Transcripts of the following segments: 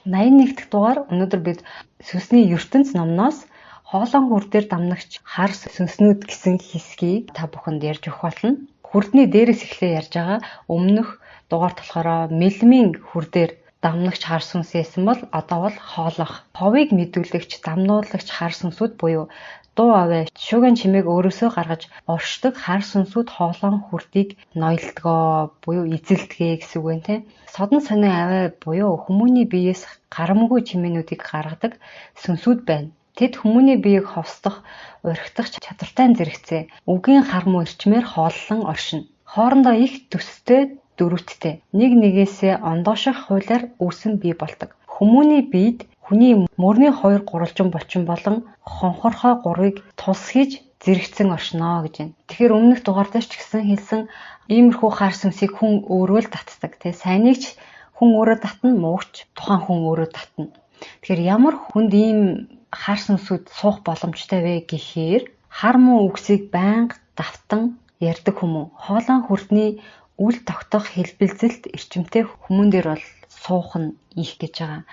81 дахь дугаар. Өнөөдөр бид сүнсний ертөнц номноос хоолоон хүрдээр дамнагч хар сүнснүүд гэсэн хэсгийг та бүхэнд ярьж өгөх болно. Хүрдний дээрээс эхлээ ярьж байгаа. Өмнөх дугаарт болохоор мэлмийн хүрдээр дамнагч хар сүнс байсан бол одоо бол хоолойх. Ховыг мэдүүлэгч, дамнуулагч хар сүнсүүд буюу дуу аваа шүүгэн чимээг өөрөөсөө гаргаж оршдог хар сүнсүүд хоолоон хүрдийг ноёлдгоо буюу эзэлдэгэ гэсэн үг байна те. Содон сонин аваа буюу хүмүүний биеэс гарамгүй чимээнүүдийг гаргадаг сүнсүүд байна. Тэд хүмүүний биеийг ховсдох, урхидах чадвартай зэрэгцээ. Үгийн хар муу эрчмээр хооллон оршино. Хоорондоо их төстэй дөрвөттэй. Нэг нэгээсээ ондооших хуулиар үүсэн бий болдог. Хүмүүний биед хүний мөрний хоёр гурвалжин булчин болон хонхорхой гурвыг тус хийж зэрэгцэн оршино гэж байна. Тэгэхээр өмнөх дугаар дээр ч гэсэн хэлсэн иймэрхүү хар сүнсийг хүн өөрөө л татдаг. Тэ сайныг ч хүн өөрөө татна, мууг ч тухайн хүн өөрөө татна. Тэгэхээр ямар хүнд ийм хар сүнсүүд суух боломжтой вэ гэхээр хар муу үгсийг байнга давтан ярьдаг хүмүүн, хоолоон хүрдний үл тогтоох хэлбэлзэлт эрчимтэй хүмүүн дээр бол суух нь их гэж байгаа.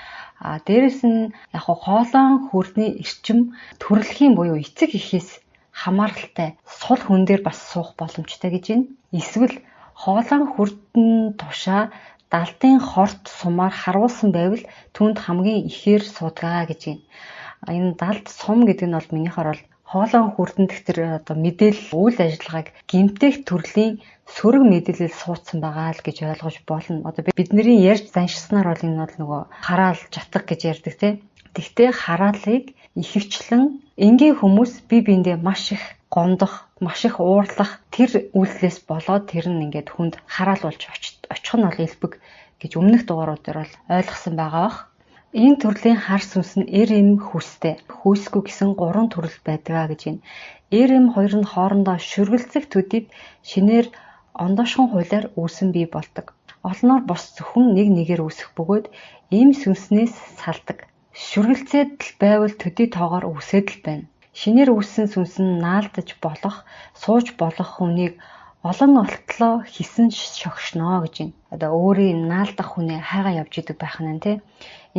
А дээрэс нь яг хоолоон хүрдний эрчим төрөлхийн буюу эцэг эхээс хамааралтай сул хүн дээр бас суух боломжтой гэж байна. Эсвэл хоолоон хүрдэн тушаа далдын хорт сумаар харуулсан байвал түүнд хамгийн ихээр суудгаа гэж байна. Энэ далд сум гэдэг нь бол минийхээр бол хоолоон хүрдэн дэх тэр одоо мэдээлэл үйл ажиллагааг гэмтэх төрлийн сөрөг мэдээлэл суудсан байгаа л гэж ойлгож болно. Одоо бидний ярьж заншсанаар бол энэ бол нөгөө хараал жатга гэж ярьдаг тийм. Тэгтээ хараалыг ихэвчлэн энгийн хүмүүс бие биендээ маш их гомдох, маш их уурлах тэр үйлдэлээс болоод тэр нь ингээд хүнд хараал болж очих нь бол элбэг гэж өмнөх дугаарууд дээр бол ойлгосон байгаа бах. Энэ төрлийн хар сүнс нь эр эм хүстэй, хүйсгүй гэсэн гурван төрөл байдаг гэж байна. Эр эм хоёр нь хоорондоо шүргэлцэх төдийд шинээр ондоошхон хуулиар үүсэн бий болдог. Олноор бус зөвхөн нэг нэгээр үүсэх бөгөөд эм сүнснээс салдаг. Шүргэлцээд л байвал төдий тоогоор үүсээд л байна. Шинээр үүссэн сүнс нь наалдаж болох, сууж болох хүнийг олон олтлоо хийсэн шогшноо гэж байна. Одоо өөрийн наалдах хүнээ хайгаа явж идэг байх нь тий.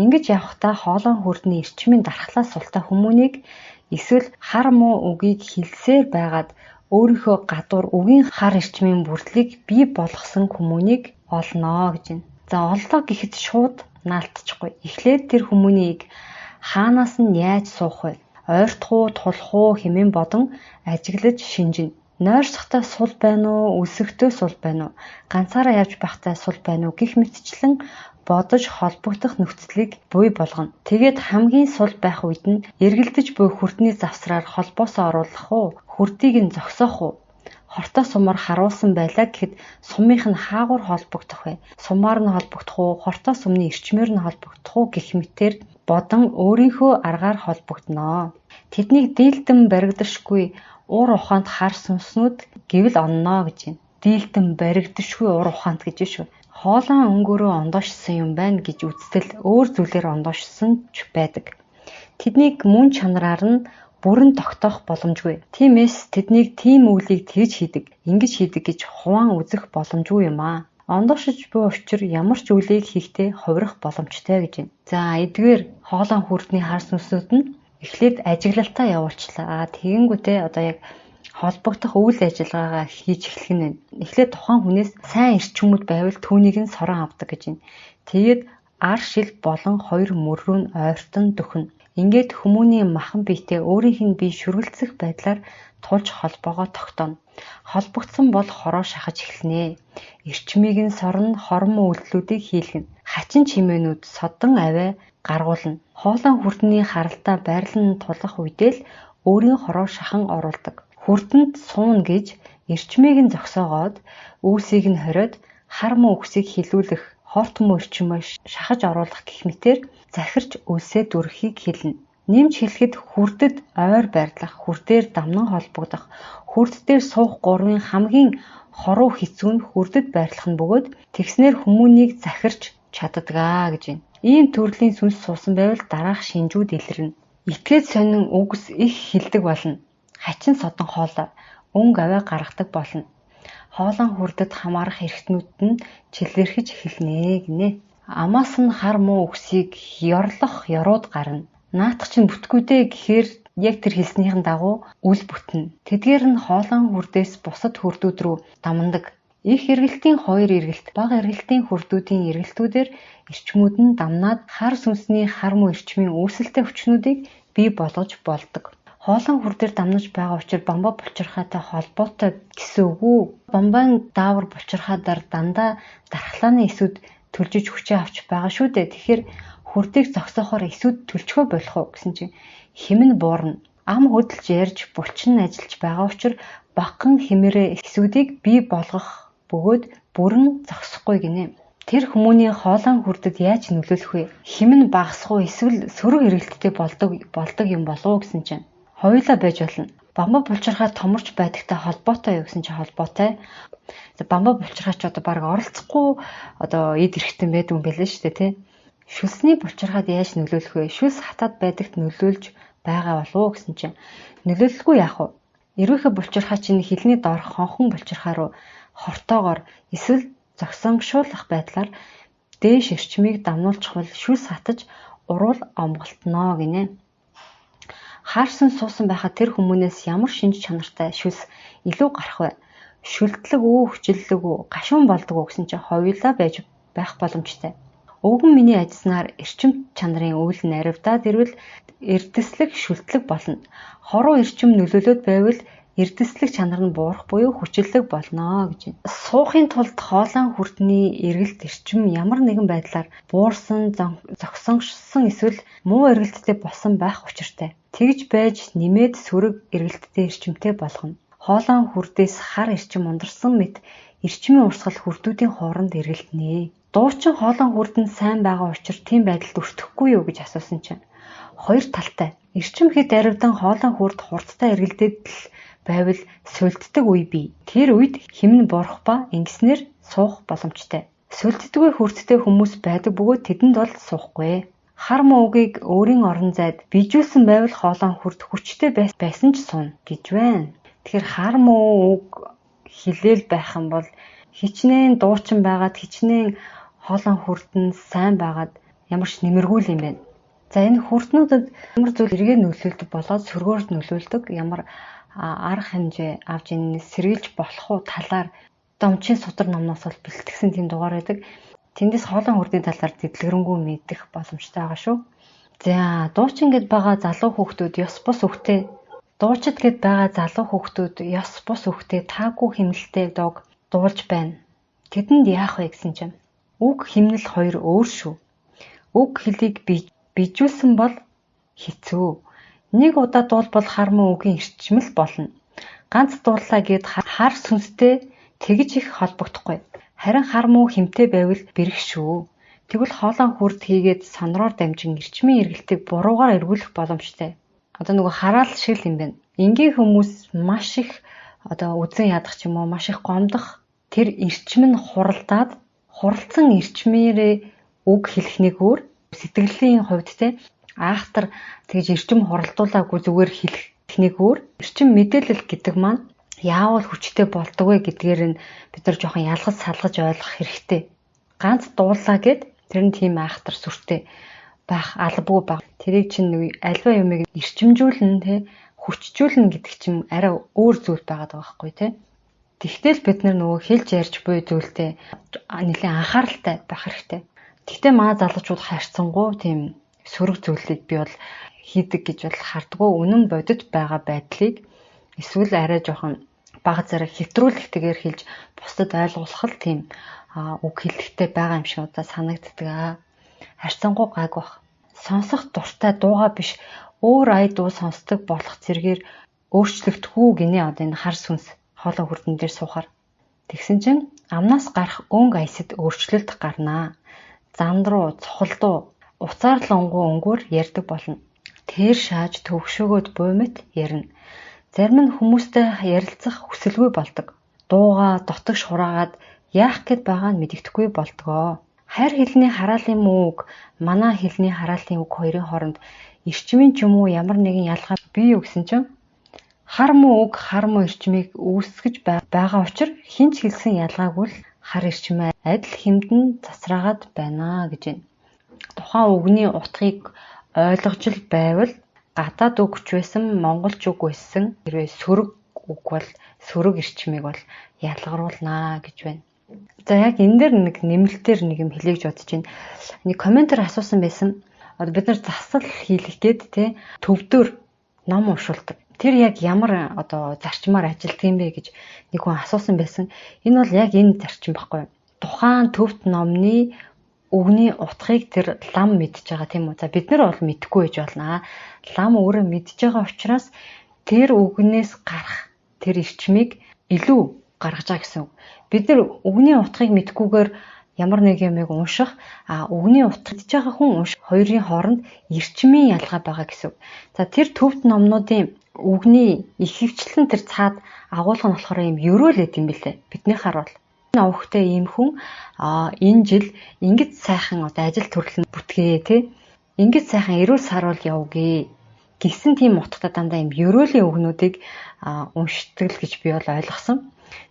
Ингэж явхдаа хоолоон хүрдний эрчмийн дархлаа султай хүмүүнийг эсвэл хар муу үгийг хэлсээр байгаад өөрийнхөө гадуур үгийн хар эрчмийн бүрдлийг бий болгосон хүмүүнийг олноо гэж байна. За оллоо гэхэд шууд наалтчихгүй. Эхлээд тэр хүмүүнийг хаанаас нь яаж суух вэ? Ойртох уу, тулах уу хэмээн бодон ажиглаж шинжинэ. Нойрсохтой сул байна уу, өлсөхтэй сул байна уу, ганцаараа явж байхдаа сул байна уу гэх мэтчлэн бодож холбогдох нөхцөлийг буй болгоно. Тэгээд хамгийн сул байх үед нь эргэлдэж буй хүрдний завсраар холбоосоо оруулах уу, хүрдийг нь зогсоох уу? Хортой сумаар харуулсан байлаа гэхэд сумынх нь хаагур холбогдох вэ? Сумаар нь холбогдох уу, хортой сумны эрчмээр нь холбогдох уу гэх мэтээр бодон өөрийнхөө аргаар холбогдоно. Тэднийг дийлдэн баригдашгүй уур ухаанд хар сүнснүүд гэвэл онноо гэж байна. Дийлдэн баригдашгүй уур ухаанд гэж шүү. Хоолоон өнгөөрөө ондоошсон юм байна гэж үзтэл өөр зүйлээр ондоошсон ч байдаг. Тэднийг мөн чанараар нь бүрэн тогтоох боломжгүй. Тиймээс тэднийг тийм үйлийг тэгж хийдэг, ингэж хийдэг гэж хуваан үзэх боломжгүй юм аа. Ондоошиж буй учир ямар ч үйлийг хийхдээ хувирах боломжтой гэж байна. За эдгээр хоолоон хүрдний хар сүнснүүд нь эхлээд ажиглалтаа явуулчлаа. Аа тэгэнгүүтээ одоо яг холбогдох үйл ажиллагаагаа хийж эхлэх нь байна. Эхлээд тухайн хүнээс сайн эрчмүүд байвал түүнийг нь сорон авдаг гэж байна. Тэгээд ар шил болон хоёр мөр рүү нь ойртон дөхнө. Ингээд хүмүүний махан биетэй өөрийнх нь бие шүргэлцэх байдлаар тулж холбоогоо тогтооно. Холбогдсон бол хороо шахаж эхэлнэ. Эрчмийг нь сорно, хормон үйлдэлүүдийг хийлгэнэ. Хачин чимээнүүд содон авиа гаргуулна. Хоолоон хүрдний харалтаа байрлан тулах үедээ л өөрийн хороо шахан оруулдаг. Хүрдэнд сууна гэж эрчмийг нь зогсоогоод үүсийг нь хориод хар муу үгсийг хилүүлэх, хорт муу эрчмээ шахаж оруулах гэх мэтээр захирч өлсөө дүрхийг хэлнэ. Нэмж хэлэхэд хүрдэд ойр байрлах, хүрдээр дамнан холбогдох, хүрд дээр суух гурвын хамгийн хоруу хэцүү нь хүрдэд байрлах нь бөгөөд тэгснээр хүмүүнийг захирч чаддаг гэж байна. Ийм төрлийн сүнс суусан байвал дараах шинжүүд илэрнэ. Итгээд сонин үгс их хилдэг болно. Хачин содон хоолой, өнгө авиа гаргадаг болно. Хоолон хүрдэд хамаарах эрхтнүүд нь чилэрхэж эхэлнэ гинэ. Амаас нь хар муу үгсийг ёрлох ёрууд гарна. Наатах чинь бүтггүй дээ гэхээр яг тэр хэлснийхэн дагуу үл бүтнэ. Тэдгээр нь хоолойн хүрдээс бусад хүрдүүд рүү дамнадаг. Их эргэлтийн хоёр эргэлт, бага эргэлтийн хүрдүүдийн эргэлтүүдээр эрчмүүд нь дамнаад хар сүнсний хар муу эрчмийн үүсэлтэй хүчнүүдийг бий болгож болдог. Хоолойн хүрдээр дамнаж байгаа учир бамбай булчирхайтай холбоотой гэсэн үг үү? Бамбайн даавар булчирхайдаар дандаа дархлааны эсүүд төлжиж хүчээ авч байгаа шүү дээ. Тэгэхээр хүрдийг зогсоохоор эсүүд төлчгөө болох уу гэсэн чинь хим нь буурна. Ам хөдөлж ярьж булчин ажиллаж байгаа учир багахан химээрээ эсүүдийг бий болгох бөгөөд бүрэн зогсохгүй гинэ. Тэр хүмүүний хоолойн хүрдэд яаж нөлөөлөх вэ? Хим нь багасах уу эсвэл сөрөг эргэлттэй болдог юм болов уу гэсэн чинь хоёулаа байж болно. Бамбай булчирхай томорч байдагтай холбоотой юу гэсэн чинь холбоотой. За бамбай булчирхай ч одоо баг оролцохгүй одоо эд эрэхтэн байдаг юм байлээ шүү дээ, тий. Шүлсний булчирхайд яаж нөлөөлөх вэ? Шүлс хатаад байдагт нөлөөлж байгаа болов уу гэсэн чинь нөлөөлөлгүй яах вэ? Эрвээхэй булчирхай чинь хилний доорх хонхон булчирхай руу хортоогоор эсвэл зогсонгшуулах байдлаар дээш эрчмийг дамнуулчихвал шүлс хатаж уруул омголтноо гинэ. Хаарсан суусан байхад тэр хүмүүнээс ямар шинж чанартай шүлс илүү гарах вэ? Шүлтлэг үү, хүчлэлэг үү, гашуун болдог уу гэсэн чинь хоёулаа байж байх боломжтой. Өвгөн миний ажилласнаар эрчим чанарын үйл нь аривдаад ирвэл эрдэслэг шүлтлэг болно. Хоруу эрчим нөлөөлөөд байвал эрдэслэг чанар нь буурах буюу хүчлэлэг болно гэж байна. Суухын тулд хоолойн хүрдний эргэлт эрчим ямар нэгэн байдлаар буурсан, зогсонгшсон эсвэл муу эргэлттэй болсон байх учиртай. Тэгж байж нэмээд сөрөг эргэлттэй эрчимтэй болгоно. Хоолойн хүрдээс хар эрчим ундарсан мэт эрчмийн урсгал хүрдүүдийн хооронд эргэлтнэ. Дуучин хоолойн хүрд нь сайн байгаа учир тийм байдалд өртөхгүй юу гэж асуусан чинь хоёр талтай. Эрчим хэд аривдан хоолойн хүрд хурдтай эргэлдээд л байвал сулддаг үе бий. Тэр үед хим нь буурах ба ингэснээр суух боломжтой. Сулддаггүй хүрдтэй хүмүүс байдаг бөгөөд тэдэнд бол суухгүй. Хар муу үгийг өөрийн орон зайд биежүүлсэн байвал хоолойн хүрд хүчтэй байсан ч сууна гэж байна. Тэгэхээр хар муу үг хэлээл байх юм бол хичнээн дуучин байгаад хичнээн хоолойн хүрд нь сайн байгаад ямар ч нэмэргүй юм байна. За энэ хүрднүүдэд ямар зүйл эргээр нөлөөлдөг болоод сөргөөр нөлөөлдөг ямар арга хэмжээ авч энэс сэргийлж болох уу талаар Домчийн судар номноос бол бэлтгэсэн тийм дугаар байдаг. Тэндээс хоолойн хүрдний талаар дэлгэрэнгүй мэдэх боломжтой байгаа шүү. За дуучин гэд байгаа залуу хүүхдүүд ёс бус үхтэй. Дуучид гэд байгаа залуу хүүхдүүд ёс бус үхтэй таагүй химнэлтэй дууг дуулж байна. Тэдэнд яах вэ гэсэн чинь үг химнэл хоёр өөр шүү. Үг хэлийг bijүүлсэн бол хэцүү. Нэг удаа дуулбал хар муу үгийн эрчмэл болно. Ганц дууллаа гэд хар сүнстэй тэгж их холбогдохгүй. Харин хар муу хэмтэй байвал бэрх шүү. Тэгвэл хоолойн хүрд хийгээд сонроор дамжин эрчмийн эргэлтийг буруугаар эргүүлэх боломжтой. Одоо нөгөө хараал шиг л юм байна. Энгийн хүмүүс маш их одоо үзэн ядах ч юм уу, маш их гомдох тэр эрчим нь хуралдаад хуралдсан эрчмээрээ үг хэлэх нэг өөр сэтгэлийн хувьд те айхтар тэгж эрчим хуралдуулаагүй зүгээр хэлэх нэг өөр эрчим мэдээлэл гэдэг маань яавал хүчтэй болдог вэ гэдгээр нь бид нар жоохон ялгаж салгаж ойлгох хэрэгтэй. Ганц дуулаа гэд тэр нь тийм айхтар сүртэй байх албагүй баг. Тэрийг чинь нэг альва юмыг эрчимжүүлнэ те хүчжүүлнэ гэдэг чинь арай өөр зүйл байгаад байгаа байхгүй те. Тэгтэл бид нар нөгөө хэлж ярьж буй зүйлтэй нэлээд анхааралтай байх хэрэгтэй. Тэгтээ маа залуучууд харьцангуй тийм сөрөг зүйлийг би бол хийдэг гэж бол хардггүй. Үнэн бодит байгаа байдлыг эсвэл арай жоохон бага зэрэг хэтрүүлэгтэйгээр хэлж бусдад ойлгуулах л тийм үг хэлэхтэй байгаа юм шиг удаа санагддаг. Харьцангуй гайг бах. Сонсох дуртай дуугаа биш өөр ая дуу сонсдог болох зэрэгээр өөрчлөгдөхгүй гинэ одоо энэ хар сүнс хоолой хүрдэн дээр суухаар. Тэгсэн чинь амнаас гарах өнгө аясад өөрчлөлт гарнаа. Занд руу, цухалдуу, уцаарлангуу өнгөөр ярьдаг болно. Тэр шааж төвшөөгөөд буймт ярина. Зарим нь хүмүүстэй ярилцах хүсэлгүй болдог. Дуугаа дотогш хураагаад яах гээд байгаа нь мэдэгдэхгүй болдгоо. Хайр хэлний хараалын муу үг, манай хэлний хараалын үг хоёрын хооронд эрчмийн ч юм уу ямар нэгэн ялгаа бий юу гэсэн чинь хар муу үг хар муу эрчмийг үүсгэж байгаа учир хэн ч хэлсэн ялгаагүй л хар эрчимээ адил хэмдэн засраагаад байна гэж байна. Тухайн үгний утгыг ойлгож л байвал гадаад үг ч байсан, монголч үг байсан хэрвээ сөрөг үг бол сөрөг эрчмийг бол ялгаруулнаа гэж байна. За яг энэ дээр нэг нэмэлтээр нэг юм хэлье гэж бодож байна. Нэг комментээр асуусан байсан. Одоо бид нар засал хийлгэх гээд те төвдөр ном уншуулдаг. Тэр яг ямар одоо зарчмаар ажилтдаг юм бэ гэж нэг хүн асуусан байсан. Энэ бол яг энэ зарчим баггүй юу? Тухайн төвд номны үгний утгыг тэр лам мэдж байгаа тийм үү? За бид нар бол мэдэхгүй байж болно. Лам өөрөө мэдж байгаа учраас тэр үгнээс гарах тэр эрчмийг илүү гаргаж байгаа гэсэн үг. Бид нар үгний утгыг мэдэхгүйгээр ямар нэг юмыг унших, а үгний утга мэдж байгаа хүн унших хоёрын хооронд эрчмийн ялгаа байгаа гэсэн үг. За тэр төвд номнуудын үгний ихэвчлэн тэр цаад агуулга нь болохоор юм ерөөл эд юм билээ. Биднийхаар бол овхтой ийм хүн энэ жил ингэж сайхан одоо ажил төрлөн бүтгээ тий. Ингэж сайхан эрүүл саруул явъя гэсэн тийм утгатай дандаа юм ерөөлийн үгнүүдийг уншдаг л гэж би бол ойлгосон.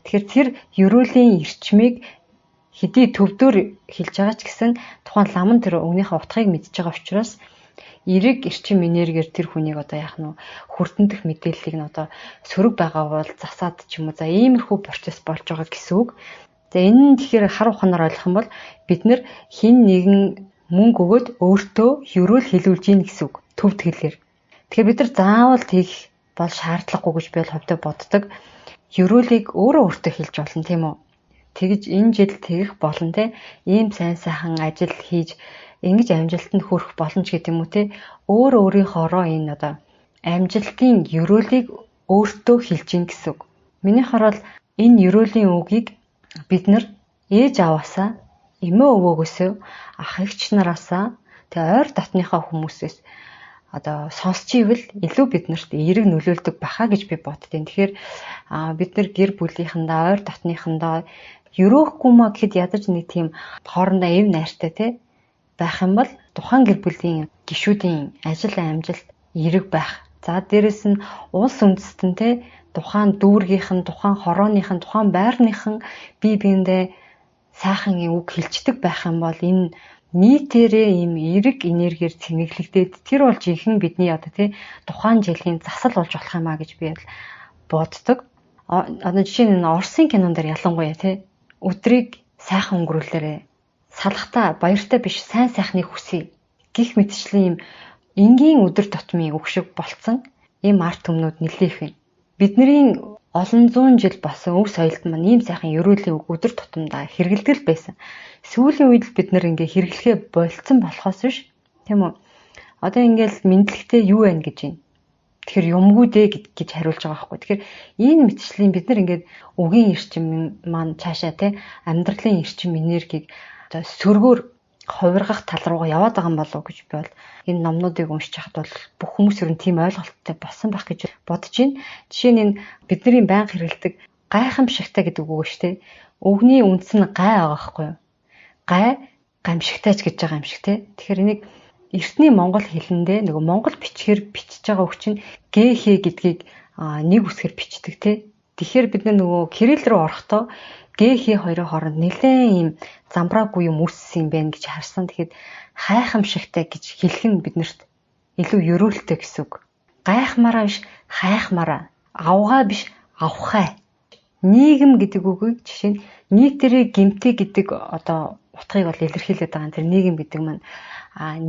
Тэгэхээр тэр ерөөлийн эрчмийг хэдий төвдөр хэлж байгаа ч гэсэн тухайн лам нь тэр үгнийхээ утгыг мэдж байгаа учраас эерэг эрчим энергиэр тэр хүнийг одоо яах нь хүртэмдэх мэдээллийг нь одоо сөрөг байгаа бол засаад ч юм уу за иймэрхүү процесс болж байгаа гэсэн үг. За энэ нь тэгэхээр хар ухаанаар ойлгох юм бол бид нэр хин нэгэн мөнгө өгөөд өөртөө ерөөл хэлүүлж гин гэсэн үг. Төвд хэлээр. Тэгэхээр бид нар заавал тэгэх бол шаардлагагүй гэж би бол хувьдаа боддог. Ерөөлийг өөрөө өөртөө хэлж болно тийм үү? Тэгж энэ жил тэгэх болно те. Ийм сайн сайхан ажил хийж ингэж амжилтанд хүрэх болно ч гэдэг юм уу те. Өөр өөрийнхоороо энэ одоо амжилтын ерөөлийг өөртөө хэлж гин гэсэн үг. Миний харвал энэ ерөөлийн үгийг бид нар ээж аваасаа, эмээ өвөөгөөсөө, ах эгч нараасаа, тэгээ ойр дотныхоо хүмүүсээс одоо сонсч ивэл илүү биднэрт эерэг нөлөөлдөг баха гэж би боддیں۔ Тэгэхээр бид нар гэр бүлийнхэндээ, ойр дотныхондоо ерөөхгүй маа гэхэд ядаж нэг тийм хоорондоо эв найртай те байх юм бол тухайн гэр бүлийн гишүүдийн ажил амжилт эерэг байх. За дээрэс нь улс үндэстэн те тухайн дүүргийнх нь, тухайн хорооных нь, тухайн байрных нь бие биендээ сайхан үг хэлждэг байх юм бол энэ нийтээрээ ийм эерэг энергиэр цэнэглэгдээд тэр бол жинхэнэ бидний одоо тий тухайн жилийн засал болж болох юм а гэж би боддог. Одоо жишээ нь Оросын кинон дээр ялангуяа тий өдрийг сайхан өнгөрүүлээрэ, салхтаа баяртай биш сайн сайхныг хүсье гих мэтчлийн ийм энгийн өдөр тутмын үг шиг болцсон ийм ард түмнүүд нэлээх юм. Бидний олон зуун жил болсон өв соёлд маань ийм сайхан ерөөлийн үг өдөр тутамдаа хэрэглэдэг л байсан. Сүүлийн үед л бид нэр ингээ хэрэглэхээ болцсон болохоос биш тийм үү? Одоо ингээл мэдлэгтэй юу байна гэж байна. Тэгэхээр юмгүй дээ гэж хариулж байгаа байхгүй. Тэгэхээр энэ мэтчлийн бид нар ингээд үгийн эрчим маань цаашаа те амьдралын эрчим энергийг одоо сөргөөр хувиргах тал руугаа яваад байгаа юм болов уу гэж би бол энэ номнуудыг уншиж хахад бол бүх хүмүүс ер нь тийм ойлголттой болсон байх гэж бодож байна. Жишээ нь энэ бидний байнга хэрэглэдэг гайхамшигтай гэдэг үг шүү дээ. Үгний үндс нь гай байгаа байхгүй юу? Гай гамшигтай ч гэж байгаа юм шиг те. Тэгэхээр энийг эртний монгол хэлэндээ нөгөө монгол бичгээр бичиж байгаа үг чинь г х гэдгийг нэг үсгээр бичдэг те. Тэгэхээр бид нөгөө кирилл рүү орохдоо г х хоёрын хооронд нэлээд ийм замбраагүй юм үүссэн юм байна гэж харсан. Тэгэхээр хайхамшигтай гэж хэлэх нь биднэрт илүү ерөөлтэй гэсэн үг. Гайхмаараа биш хайхмаараа, авгаа биш авхай. Нийгэм гэдэг үгийг жишээ нь нийтээрээ гэмтэй гэдэг одоо утгыг бол илэрхийлээд байгаа юм. Тэр нийгэм гэдэг маань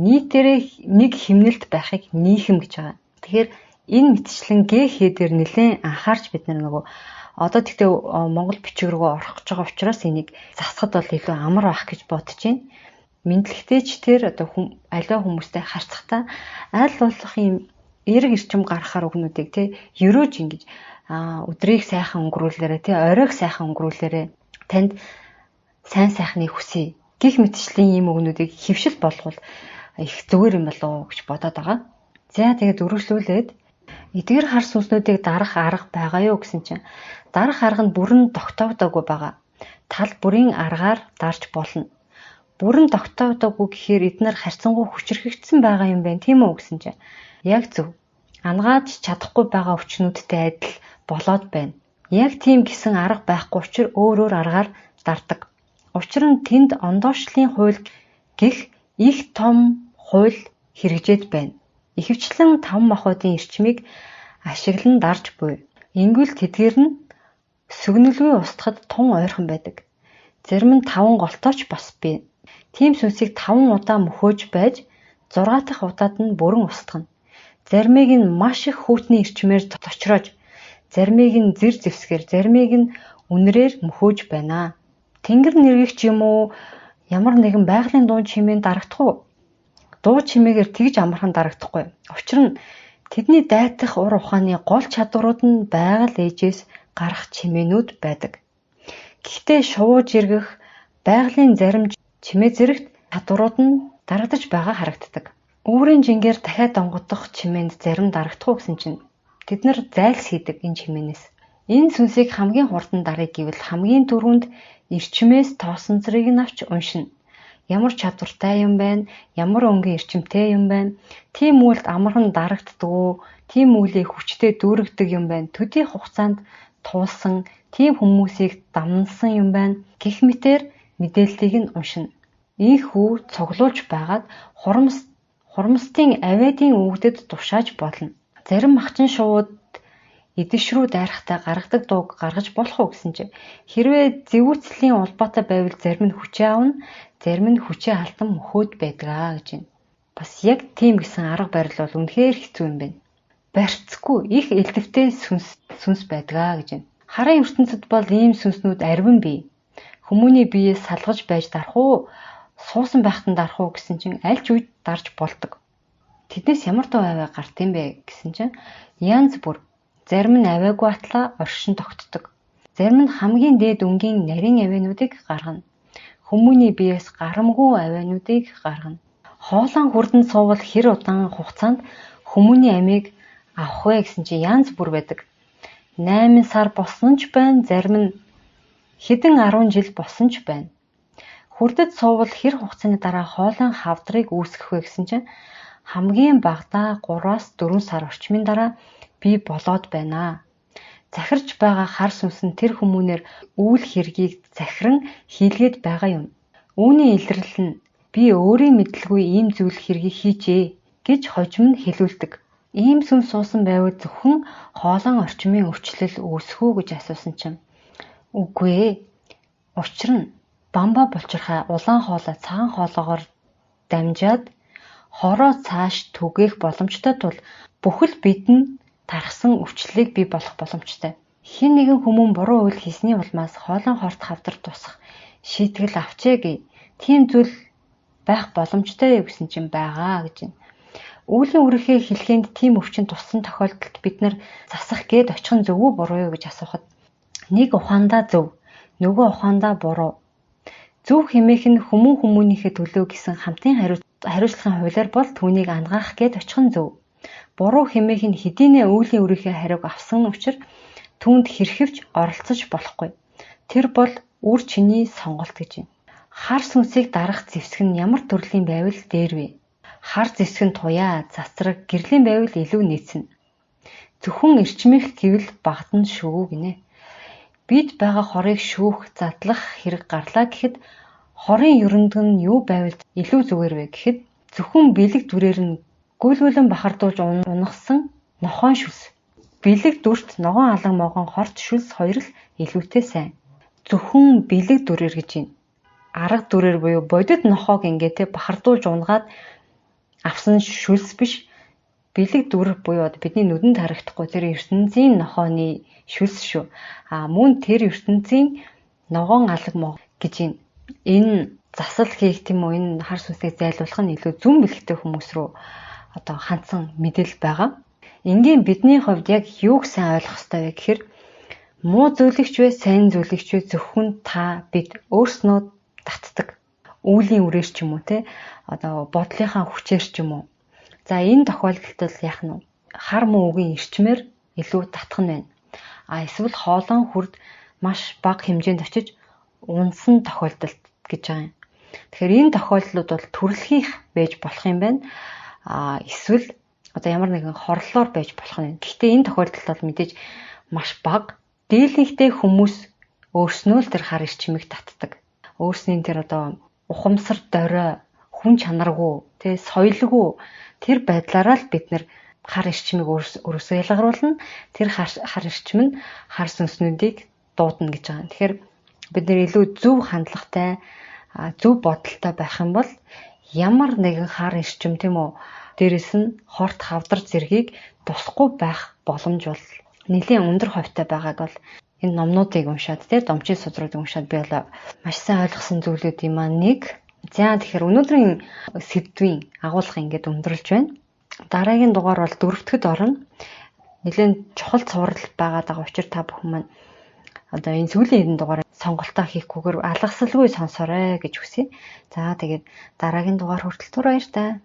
нийтээрээ нэг химнэлт байхыг нийхэм гэж байгаа. Тэгэхээр энэ мэтчлэн г х дээр нэлээд анхаарч бид нар нөгөө одоо тэгтээ монгол бичиг рүү орох гэж байгаа учраас энийг засахад бол илүү амар байх гэж бодож байна. Мэдлэгтэй ч тэр одоо аливаа хүмүүстэй харьцахдаа аль болох ийм эерэг эрчим гаргахаар үгнүүдийг те ерөөж ингэж өдрийг сайхан өнгөрүүлээрэ те оройг сайхан өнгөрүүлээрэ танд сайн сайхныг хүсье гих мэтчлийн ийм үгнүүдийг хэвшил болгол их зүгээр юм болов уу гэж бодоод байгаа. За тэгээд өргөжлүүлээд эдгээр хар сүнснүүдийг дарах арга байгаа юу гэсэн чинь дарах арга нь бүрэн тогтоогдоогүй байгаа. Тал бүрийн аргаар дарж болно. Бүрэн тогтоогдоогүй гэхээр эднэр харьцангуй хүчирхэгдсэн байгаа юм байна тийм үү гэсэн чинь яг зөв. Ангааж чадахгүй байгаа өвчнүүдтэй адил болоод байна. Яг тийм гэсэн арга байхгүй учир өөр өөр аргаар дардаг. Учир нь тэнд ондоошлын хууль гэх их том хууль хэрэгжээд байна. Ихэвчлэн таван махбодын эрчмийг ашиглан дарж буй. Ингүүл тэдгээр нь сөгнөлгүй устгахад тун ойрхон байдаг. Зарим нь 5 голтой ч бас бий. Тийм сүнсийг 5 удаа мөхөөж байж 6 дахь удаад нь бүрэн устгана. Заримыг нь маш их хүйтний эрчмээр цочроож, заримыг нь зэр зэвсгээр, заримыг нь үнрээр мөхөөж байна. Тэнгэр нэргэх ч юм уу ямар нэгэн байгалийн дуун чимээнд дарагдах уу? Дуу чимээгээр тэгж амархан дарагдахгүй. Учир нь тэдний дайтах ур ухааны гол чадварууд нь байгаль ээжээс гарах чимээнүүд байдаг. Гэхдээ шувуу жиргэх байгалийн зарим чимээ зэрэгт чадварууд нь дарагдаж байгаа харагддаг. Үүрийн жингээр дахиад онгодох чимээнд зарим дарагдах уу гэсэн чинь тэд нар зайлсхийдэг энэ чимээнээс. Энэ сүнсийг хамгийн хурдан даръя гэвэл хамгийн түрүүнд эрчмээс тоосон зэрийг нь авч уншина. Ямар чадвартай юм байна, ямар өнгийн эрчимтэй юм байна, тийм үйлд амархан дарагддаг уу, тийм үйлийг хүчтэй дүүргдэг юм байна, төдий хугацаанд туулсан тийм хүмүүсийг дамнасан юм байна гэх мэтээр мэдээллийг нь уншина. Ийхүү цуглуулж байгаад хурамстын авиадын өгдөд тушааж болно. Зарим махчин шувууд эдэш рүү дайрахтаа гаргадаг дууг гаргаж болох уу гэсэн чинь хэрвээ зэвүүцлийн улбаатай байвал зарим нь хүчээ авна, зарим нь хүчээ алдан мөхөөд байдаг аа гэж байна. Бас яг тийм гэсэн арга барил бол үнэхээр хэцүү юм байна. Барьцгүй их элдэвтэй сүнс байдаг аа гэж байна. Харын ертөнцид бол ийм сүнснүүд ариван бий. Хүмүүний биеэс салгаж байж дарах уу, суусан байхад нь дарах уу гэсэн чинь аль ч үед дарж болдог. Тэднээс ямар дуу авиа гарт юм бэ гэсэн чинь янз бүр. Зарим нь авиагүй атлаа оршин тогтдог. Зарим нь хамгийн дээд өнгийн нарийн авиануудыг гаргана. Хүмүүний биеэс гарамгүй авиануудыг гаргана. Хоолон хүрдэн суувал хэр удаан хугацаанд хүмүүний амийг авах вэ гэсэн чинь янз бүр байдаг. 8 сар болсон ч байна, зарим нь хэдэн 10 жил болсон ч байна. Хүрдэд суувал хэр хугацааны дараа хоолойн хавдрыг үүсгэх вэ гэсэн чинь хамгийн багадаа 3-4 сар орчмын дараа бий болоод байна. Захирч байгаа хар сүнс нь тэр хүмүүнээр үйл хэргийг захиран хийлгээд байгаа юм. Үүний илрэл нь би өөрийн мэдлгүй ийм зүйл хэргийг хийжээ гэж хожим нь хэлүүлдэг. Ийм сүнс суусан байвал зөвхөн хоолон орчмын өвчлөл үүсэх үү гэж асуусан чинь үгүй ээ. Учир нь бамба булчирхай улаан хоолой цагаан хоолоогоор дамжаад хороо цааш түгээх боломжтой тул бүхэл бидэнд тархсан өвчлөлийг бий болох боломжтой. Хэн нэгэн хүмүүн буруу үйл хийсний улмаас хоолойн хорт хавдар тусах шийтгэл авчээ гээ. Тийм зүйл байх боломжтой гэсэн чинь байгаа гэж байна. Үүлийн үрхээ хэлхэнд тийм өвчин туссан тохиолдолд бид нар засах гээд очих нь зөв үү буруу юу гэж асуухад нэг ухаандаа зөв, нөгөө ухаандаа буруу. Зөв хэмээх нь хүмүүн хүмүүнийхээ төлөө гэсэн хамтын хариуцлагын хуулиар бол түүнийг ангаах гээд очих нь зөв. Буруу хэмээх нь хэдийнэ үүлийн үрийнхээ хариуг авсан учир түүнд хэрхэвч оролцож болохгүй. Тэр бол үр чиний сонголт гэж байна. Хар сүнсийг дарах зэвсэг нь ямар төрлийн байвал дээр вэ? Хар зэвсэг нь туяа, цацраг, гэрлийн байвал илүү нийцнэ. Зөвхөн эрчмих гэвэл багтана шүү гинэ. Бид байгаа хорыг шүүх, задлах хэрэг гарлаа гэхэд хорын ерөндөг нь юу байвал илүү зүгээр вэ гэхэд зөвхөн бэлэг дүрээр нь гүйлгүлэн бахардуулж унагсан нохойн шүлс. Бэлэг дүрт ногоон алан могон хорт шүлс хоёр л илүүтэй сайн. Зөвхөн бэлэг дүрээр гэж байна. Арга дүрээр буюу бодит нохоог ингээ те бахардуулж унгаад авсан шүлс биш. Бэлэг дүр буюу бидний нүдэнд харагдахгүй тэр ертөнцийн нохооны шүлс шүү. А мөн тэр ертөнцийн ногоон алаг мог гэж байна. Энэ засал хийх тийм үү энэ хар сүнсийг зайлуулах нь илүү зүн бэлэгтэй хүмүүс рүү одоо хандсан мэдээлэл байгаа. Энгийн бидний хувьд яг юуг сайн ойлгох ёстой вэ гэхээр муу зүйлэгч вэ, сайн зүйлэгч вэ зөвхөн та бид өөрснөө татдаг. Үүлийн үрээр ч юм уу те одоо бодлынхаа хүчээр ч юм уу. За энэ тохиолдолд бол яах нь вэ? Хар муу үгийн эрчмээр илүү татах нь байна. А эсвэл хоолон хүрд маш бага хэмжээнд очиж унсан тохиолдолд гэж байгаа юм. Тэгэхээр энэ тохиолдлууд бол төрөлхийнх байж болох юм байна. А эсвэл одоо ямар нэгэн хорлолоор байж болох нь. Гэхдээ энэ тохиолдолд бол мэдээж маш бага. Дийлэнхтэй хүмүүс өөрснөө л тэр хар эрчмийг татдаг. Өөрсний тэр одоо ухамсар дорой, хүн чанаргүй, тэ соёлгүй тэр байдлаараа л бид нэр хар эрчмийг өөрөөсөө ялгаруулна. Тэр хар эрчим нь хар сүнснүүдийг дуудана гэж байгаа. Тэгэхээр бид нэр илүү зөв хандлагатай, зөв бодолтой байх юм бол ямар нэгэн хар эрчим, тийм үү, дээрэс нь хорт хавдар зэргийг тусахгүй байх боломж бол нэлээн өндөр хувьтай байгааг бол энэ номнуудыг уншаад, тий, домчийн судруудыг уншаад би бол маш сайн ойлгосон зүйлүүд юм аа нэг. За, тэгэхээр өнөөдрийн сэдвийн агуулга ингээд өндөрлж байна. Дараагийн дугаар бол дөрөвдөд орно. Нэлээн чухал цуврал байгаад байгаа учраас та бүхэн маань одоо энэ сүүлийн хэдэн дугаарыг сонголтоо хийхгүйгээр алгасалгүй сонсоорой гэж хүсье. За, тэгээд дараагийн дугаар хүртэл түр баяртай.